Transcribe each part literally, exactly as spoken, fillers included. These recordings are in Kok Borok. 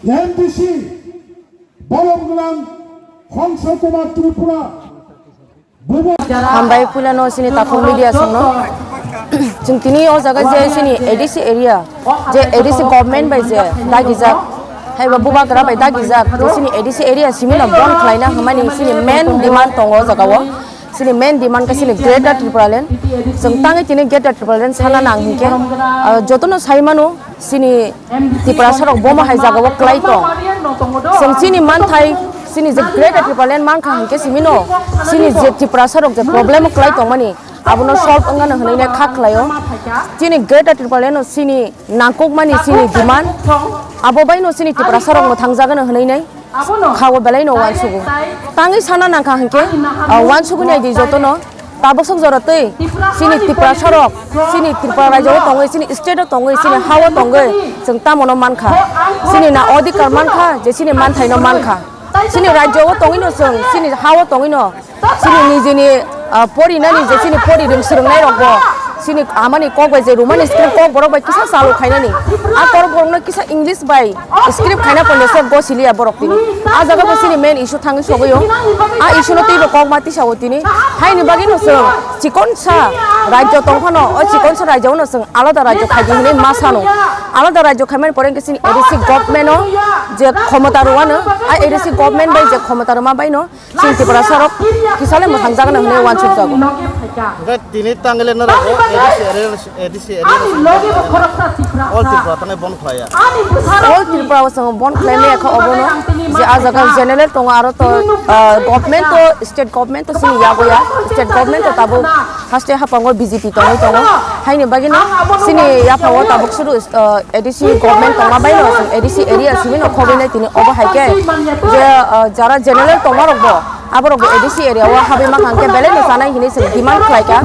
M D C, Borom Gwnang, Hongsa Kumar Tripura, Bubo. Hambai puilano sini takhuk media songno. Chwng tini o jaga je sini A D C area, je A D C government bai je dagijak, haiba bubagra bai dagijak, je sini A D C area simi no bon khlaina hwnmani sini main demand tongo o jaga o. Sini main demand khe sini Greater Tipraland. Chwng tangwi tini Greater Tipraland sana nang hinkhe, ah, jotono sai mano, sini Tiprasarok bomo hai jagao kwlai tong. Chwng chini manthai, chini je Greater Tipraland mankha hinkhe simi no, chini je Tiprasarok je problem o kwlai tongmani, abono solve wngmano hwnwi kha khlaio. Chini Greater Tipraland no chini nangkukmani chini demand, abo bai no chini Tiprasarok mwthangjagano hwnwi. Kha o belai no uansugo. Tangwi sana nangkha hinkhe, ah, uansuguni aidi jotono. Tabuk sok jora twi chini Tiprasarok, chini Tripura rajyo o tongwi, chini state o tongwi, chini ha o tongwi, chwng tamo no mankha. Chini na odhikar mankha, je chini manthai no mankha. Chini rajyo o tongwi no chwng, chini ha o tongwi no, chini nijini, ah, porinani je chini pori rwng swrwngnai rok bo, chini amani kok bai je Romani script kok borok bai kisa chalu khainani. A kok borok no kisa English bai script khaina pande se gosiliya borok tini. A jaga bo chini main issue thangwi sogwi o. A issue no teibo kok ma tisa o tini. Haini bagwi no chwng chikon sa rajyo tong phano, o chikon sa rajyo no chwng alada rajyo khaidi hinwi ma sano. Alada rajyo khaimani pore hwnkhe chini A D C government o je khomota rwano, a A D C government bai je khomota rwma bai no chini Tiprasarok kisale mwthangjagano hinwi uansukjago. Hwnkhe tini tangwi le norok bo A D C area, A D C area ni simi bon khlaiya. All Tripura thani bon khlaiya. All Tripura o chwng bon khlai maya kha obono je a jaga general tongo aro to, ah, government to, state government to chini yago ya, state government to tabuk haste hapango B J P tongwi tongo. Haini bagwi no chini yaphao tabuk suru, ah, A D C government tongma bai no chwng A D C area simi no khobwi nai tini obo hai khe je, ah, jara general tongma rok bo aborok bo A D C area o habwi mankha hwnkhe belai no chanai hinwi chwng demand khlai kha.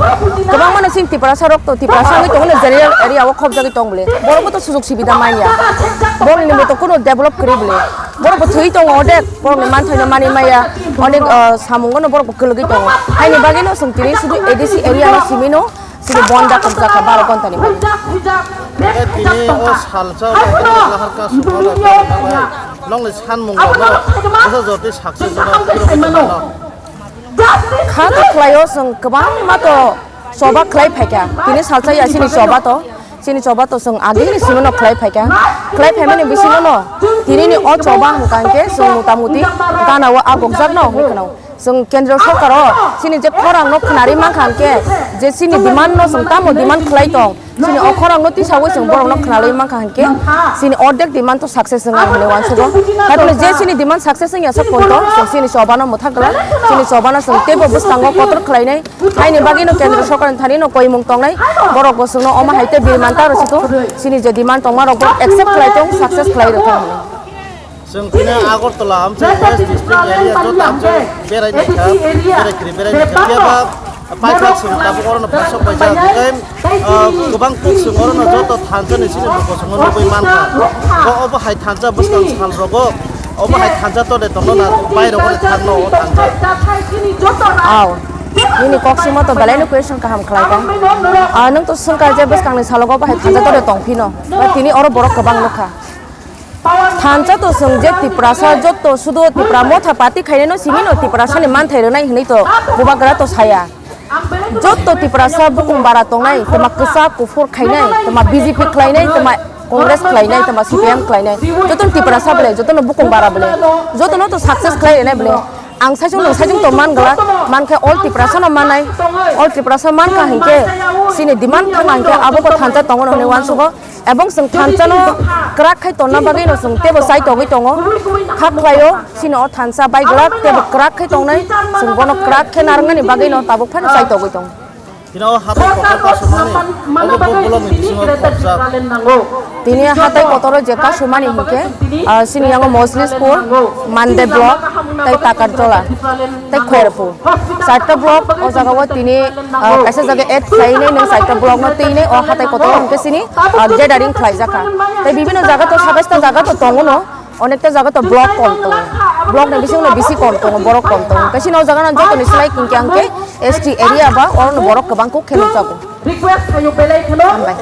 Kwbangma no chini Tiprasa rok to Tiprasa wngwi tongo no general area o khobjagwi tong bole. Borok bo to sujok subida manya. Borok ni bo to kuno develop kwrwi bole. Borok bo thwi tongo odek. Borok ni manthai no manwi maya. Onek, ah, samung no borok bo kwlwgwi tongo. Haini bagwi no chwng tini sudu A D C area no simi no. Sini bonda kok jaka baro gonta ni bagwi. Tini o salsa lahar ka sumo nong ni sanmung rok no bwsa jotwi success jora. Kha to khlai o chwng kwbangma to choba khlai phaikha. Tini salsa ya sini choba to, sini choba to chwng agini simi no khlai phaikha. Khlai phaimani bisingo no tini ni o choba hwnkha hwnkhe chwng mota moti gana o agokjak no hwnwi khwno. Chwng kendro sorkar o chini je khorang no khwnarwi mankha hwnkhe je chini demand no chwng tamo demand khlai tong, chini o khorang no tisawi chwng borok no khwnarwi mankha hwnkhe chini ordek demand to success wngya hinwi uansugo. Haikhe je chini demand success wngya sak ponto chwng chini choba no mwthang glak, chini choba no chwng teibo bwskango kotor khlainai. Haini bagwi no kendro sorkar ni thani no koimung tongnai, borok bo chwng no omo hai tei birman ta rw si tong, chini je demand tongma rok bo accept khlai tong, success khlai rw thang hinwi. Chwng tini Agartala amchai West District area joto amchai berai naikha, berai kiri berai naikha. Phiya ba paithak chwng tabuk oro no phasok paijak, tei, ah, kwbang kuk chwng oro no joto thansa ni chini buko chwng nugwi mankha. Bo obo hai thansa bwskang sal rogo, obo hai thansa to de tongno na bai rogo de thangno o thansa. Aw, nini kok simo to belai no question kaham khlai kha. Ah, nwng to swngkha je bwskang ni salogo bo hai thansa to de tong phino. Ba tini oro borok kwbang nukha. Thansa to chwng je Tiprasa joto sudo Tipra motha party khainai no simi no Tiprasa ni manthai rwnai hinwi to bubagra to saya. Joto Tiprasa bukung bara tongnai, toma kwchak kuphur khainai, toma B J P khlainai, toma Congress khlainai, toma C P M khlainai. Joto Tiprasa bole, joto no bukung bara bole. Joto no to success khlai rwnai bole. Ang saichung nwng saichung to man glak, man khe all Tiprasa no manai. All Tiprasa man kha hinkhe chini demand thang hinkhe abo ko thansa tongo no hinwi uansugo. Ebong chwng thansa no kwrak khai tonna bagwi no chwng teibo chai togwi tongo. Kha khlaio, chini o thansa bai glak teibo kwrak khai tongnai, chwng bono kwrak khe narwknani bagwi no tabuk phano chai togwi tongo. Tini o hatai kotor kasumani, obo bo block ni bisingo khopjak. Tini hatai kotoro je kasumani hinkhe, ah, chini yango Moslispur, Mande block, tei Takartola. Tei Khairapur. Charta block o jaga o tini, ah, kaisa jaga add khlainai nwng charta block no twinai o hatai kotor hwnkhe chini, ah, gathering khlaijak kha. Tei bibinno jaga to sataista jaga to tongo no, onekta jaga to block kom tongo. Block ni bisingo no bisi kom tongo, borok kom tongo. Kaisa no o jaga no joto ni slai hwnkhe hwnkhe S T area ba oro no borok kwbang kuk khe nukjago. Hambai.